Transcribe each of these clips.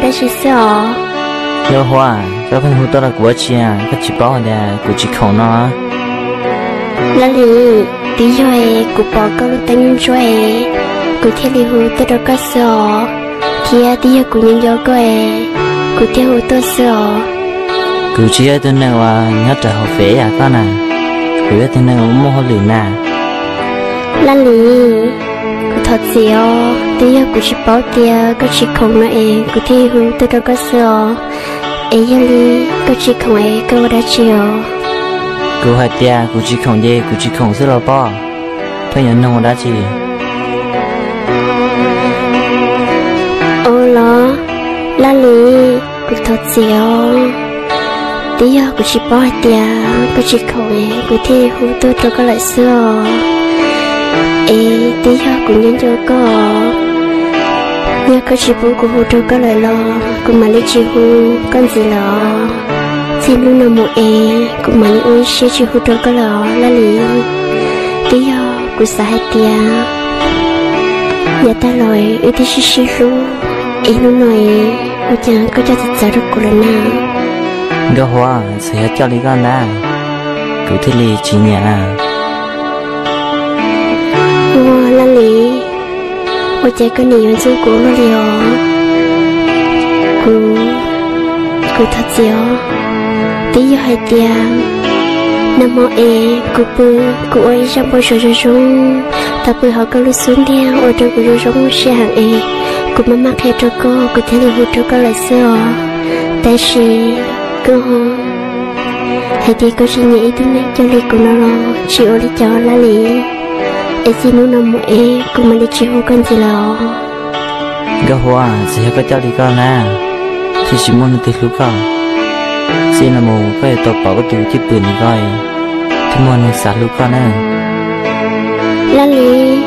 dab tsi xwb os? Nkauj Huab, koj pheej hu tuaj rau kuv ua dab tsi? Koj tsis paub tias kuv tsis khoom no? Laj Lis, twb yog kuv pom koj lub teeb ntsuab es kuv thiaj li hu tuaj rau koj xwb os, thiab twb yog kuv nco nco koj es kuv thiaj hu tuaj xwb os. Kuv tsis yog ib tug neeg uas nyob rau hauv fem yam koj na, kuv yog tus neeg uas muaj hauj lwm na. Laj Lis, kuv thov txim os, twb yog kuv tsis paub tias koj tsis khoom no es kuv thiaj hu tuaj rau koj xwb os. Es yog li koj tsis khoom es koj ua dab tsi os? Kuv hais tias kuv tsis khoom ces kuv tsis khoom xwb los pob, pheej yuav nug ua dab tsi? Ua los, Laj Lis, kuv thov txim os, twb yog kuv tsis paub hais tias koj tsis khoom es kuv thiaj hu tuaj rau koj lawm xwb os. Es twb yog kuv nco nco koj, yog koj tsis pub kuv hu rau koj lawm los kuv mam li tsis hu koj ntxiv lawm os. Txij hnub no mus es kuv mam li ua ib siab tsis hu rau koj lawm os Laj Lis. Twb yog kuv xav hais tias yav tag los wb twb sib sib hlub, es hnub no es ua cas koj coj txawv txawv rau kuv lawm na? Nkauj Huab, txawm yog coj li koj ntag, kuv thiaj li tsis nyiam. Ua Laj Lis, ua cas koj nim yuav ntxub kuv ua luaj li os? Kuv, kuv thov txim os. Twb yog hais tias nag hmo es kuv pw, kuv ua ib zaj npau suav zoo zoo, tau pw hauv koj lub xub ntiag ua rau kuv zoo zoo siab heev es kuv maj maj qhia rau koj kuv thiaj li hu rau koj lawm xwb os. Tab sis koj hais tias koj tsis nyiam ib tug neeg coj li kuv no los tsis ua li cas Laj Lis. Es txij hnub no mus es kuv mam li tsis hu koj ntxiv lawm os. Nkauj Huab, txawm yog koj coj li koj na, thiaj tsis muaj leej twg hlub koj. Txij no mus koj yuav tau pom koj tus cwj pwm ntawm koj, thiaj muaj neeg xav hlub koj na. Laj Lis,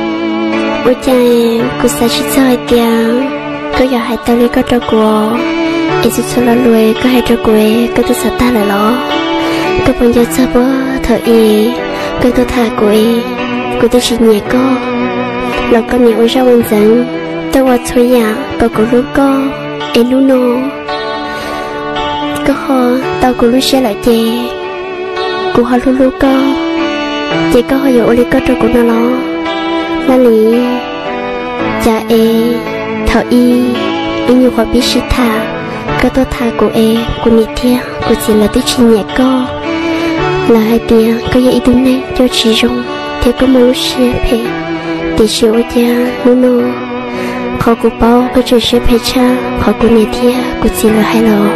ua cas kuv xav tsis txog hais tias koj yuav hais tau li koj rau kuv, es txhua txhua lo lus koj hais rau kuv koj twb xav tag lawm los? Koj puas nco txog puag thaum ub koj tuaj tham kuv es kuv twb tsis nyiam koj los koj nim ua zaj ua ntxeev, tuaj ua txhua yam kom kuv hlub koj, es hnub no koj ho tau kuv lub siab lawm ces kuv ho hlub hlub koj, ces koj ho yuav ua li koj rau kuv no los? Laj Lis, cas es thaum ub wb nyuam qhuav pib sib tham, koj tuaj tham kuv es kuv niam thiab kuv txiv lawv twb tsis nyiam koj. Lawv hais tias koj yog ib tug neeg coj tsis zoo thiab koj muaj lub siab phem, tiam sis ua cas hnub no qhov kuv paub koj tseem siab phem tshaj qhov kuv niam thiab kuv txiv lawv hais los?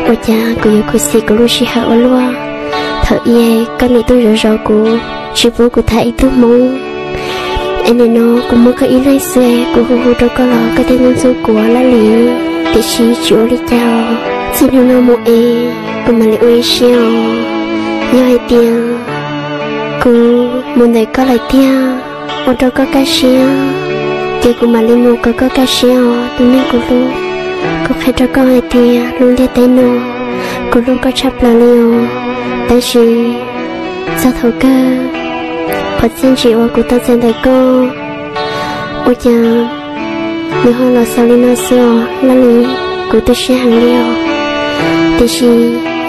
Ua cas kuv yuav khuv xim kuv lub sij hawm ua luaj? Thaum ub koj niam tuaj zov zov kuv, tsis pub kuv tham ib tug hmoob, es nim no kuv muaj koj ib leeg xwb, kuv hu hu rau koj los koj thiaj ntxub ntxub kuv Laj Lis. Tiam sis tsis ua li cas, txij hnub no mus es kuv mam li ua ib siab os. Yog hais tias kuv mus ntawm koj lawm tiag, ua rau koj kaj siab, ces kuv mam li mus kom koj kaj siab os tus neeg kuv hlub. Kuv qhia rau koj hais tias lub ntiaj teb no kuv hlub koj tshaj plaws li os. Tab sis txog thaum kawg, qhov txiaj ntsim uas kuv tau txais ntawm koj, ua cas nws ho los xaus li no xwb os Laj Lis. Kuv tu siab heev li os. Tiam sis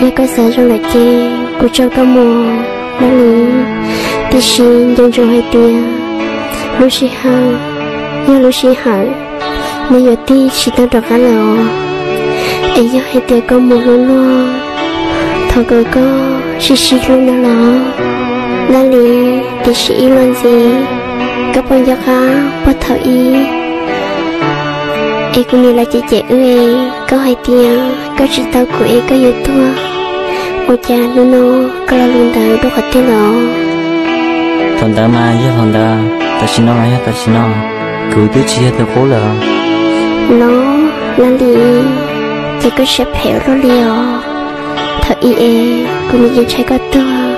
yog koj xav zoo lawm ces kuv tso koj mus Laj Lis. Tiam sis nco ntsoov hais tias lub sij hawm yog lub sij hawm, nws yuav tig tsis tau rov qab lawm os. Es yog hais tias koj mus hlub luag, thov kom koj sib sib hlub no los Laj Lis. Tiam sis ib los ntxiv, koj puas nco qab puag thaum ub es kuv niam lawv cem cem wb es koj hais tias koj tsis tau kuv es koj yuav tuag, ua cas hnub no koj lo lus ntawd dua qhov twg los? Thaum ntawd mas yog thaum ntawd, tam sim no mas yog tam sim no, kuv twb tsis yog tus qub lawm. Los Laj Lis, ces koj siab phem ua luaj li os. Thaum ub es kuv nim yeej ntshai koj tuag,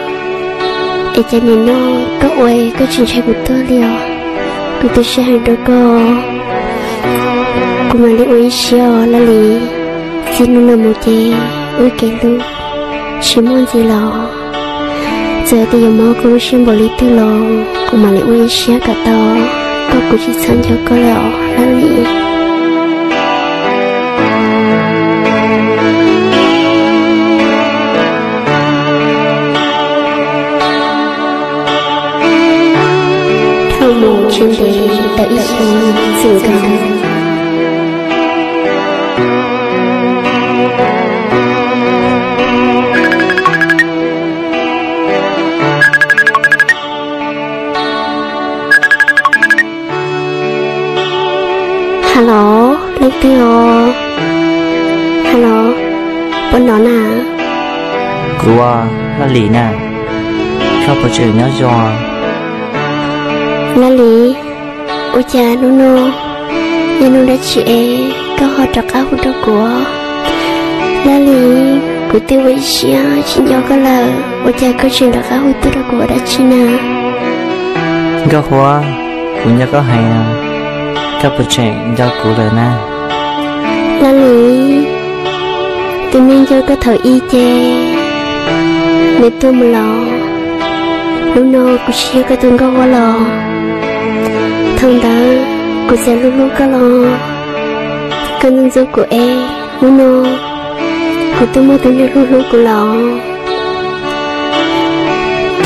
es cas nim no koj ua koj tsis ntshai kuv tuag li os. Kuv tu siab heev rau koj, kuv mam li ua ib siab os Laj Lis. Txij hnub no mus ces wb kev hlub tsis muaj ntxiv los, txawm tias yuav mob koj lub siab npaum li twg los kuv mam li ua ib siab kom tau, kom kuv tsis txhob nco koj lawm os Laj Lis. siab ntev tau ib xyoos xwm nkaus. Hello, leej twg os? Hello, puas hnov na? Kuv, Laj Lis na, koj puas tseem nyob zoo? Laj Lis, ua cas hnub no yog hnub dab tsi es koj ho rov qab hu rau kuv? Laj Lis, kuv twb ua ib siab tsis nco koj lawm, ua cas koj tseem rov qab hu tuaj rau kuv ua dab tsi na? Nkauj Huab, kuv nco koj heev, koj puas tseem nco kuv lawm na? Laj Lis, tus neeg nco koj thaum ub ces nws tuag mus lawm. Hnub no kuv tsis yog koj tus Nkauj Huab lawm. Thaum ntawd kuv txawm hlub hlub koj los koj ntxub ntxub kuv es hnub no kuv twb muaj tus neeg hlub hlub kuv lawm.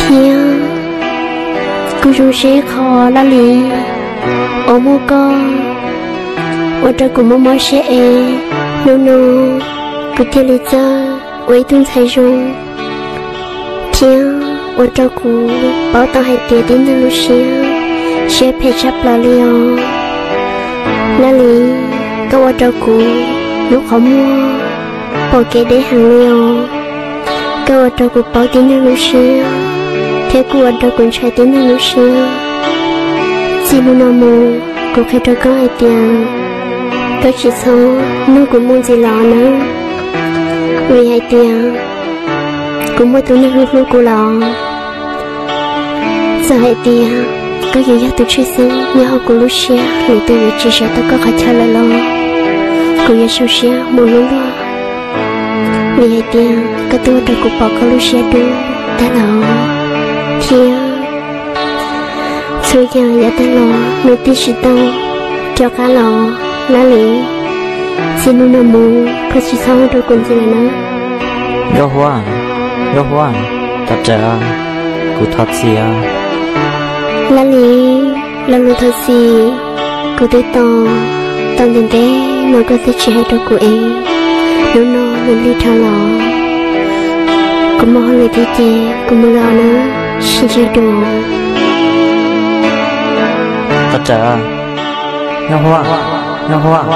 Thiab kuv zoo siab ib qho, Laj Lis, uas muaj koj ua rau kuv mob mob siab es hnub no kuv thiaj li txawj ua ib tug ntxhais zoo, thiab ua rau kuv paub tau hais tias tib neeg lub siab, siab phem tshaj plaws li os. Laj Lis, koj ua rau kuv lub qhov muag pom kev deb heev li os. Koj ua rau kuv paub tib neeg lub siab, thiab kuj ua rau kuv ntshai tib neeg lub siab. Txij hnub no mus, kuv qhia rau koj hais tias koj tsis txhob nug kuv mus ntxiv los nawb, vim hais tias kuv muaj tus neeg hlub hlub kuv lawm. Txawm hais tias koj yuav yog tus tshwj xeeb nyob hauv kuv lub siab, lwm tus yuav tsis sawv tau koj qhov chaw lawm los kuv yuav zoo siab mus hlub luag, vim hais tias koj twb ua rau kuv pom koj lub siab dub tag lawm, thiab txhua yam yav tag los nws twb tsis tau rov qab los. Laj Lis, txij hnub no mus koj tsis txhob hu rau kuv ntxiv lawm na. Nkauj Huab, Nkauj Huab, thov rawm, kuv thov txim. Laj Lis, lo lus thov txim kuv twb tos tau ntev ntev no koj twb tsis hais rau kuv es hnub no nws lig dhau los. Kuv muaj hauj lwm thiab ces kuv mus lawm na, sib ntsib dua. Thov rawm, Nkauj Huab, Nkauj Huab.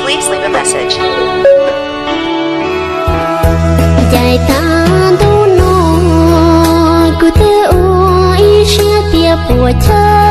Please leave a message. Caij tag ntuj no kuv twb ua ib siab tias puas chawj.